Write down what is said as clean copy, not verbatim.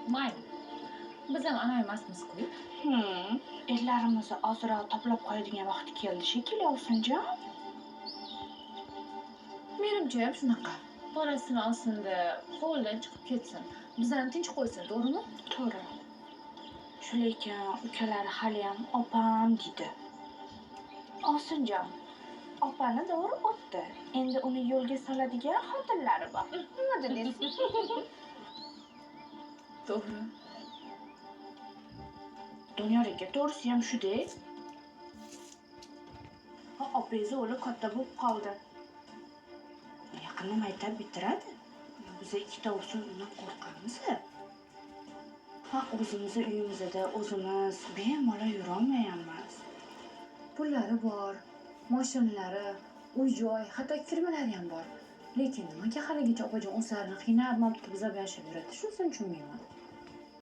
Mayli. Biz ham ana emasmiz-ku. Ellarimizni ozroq toplab qo'yadigan vaqti keldi shekilli, ovsinjon. Menimcha ham shunaqa. Bolasini olsin-da, hovlidan chiqib ketsin. Bizlarni tinch qo'ysin, to'g'rimi? To'g'ri. Shu lekin ukalari haliyam opam deydi. Ovsinjon, opani davri o'tdi. Endi uni yo'lga soladigan xotinlari bor. Nima dedingiz? To'g'ri. Doniyor aka, to'g'risi ham shu-da. Ha, opangiz o'g'li katta bo'lib qoldi. Yaqinda maktab bitiradi. Biz ikkita ovsin undan qo'rqamiz. Ha, o'zimizni uyimizda o'zimiz bemalol yurolmayapmiz. Pullari bor, mashinalari, uy-joy, hatto firmalari ham bor. Lekin nimaga haligacha opajon o'zlarini qiynab, mana bitta bizlar bilan yashab yuradi? Shunisini tushunmayman.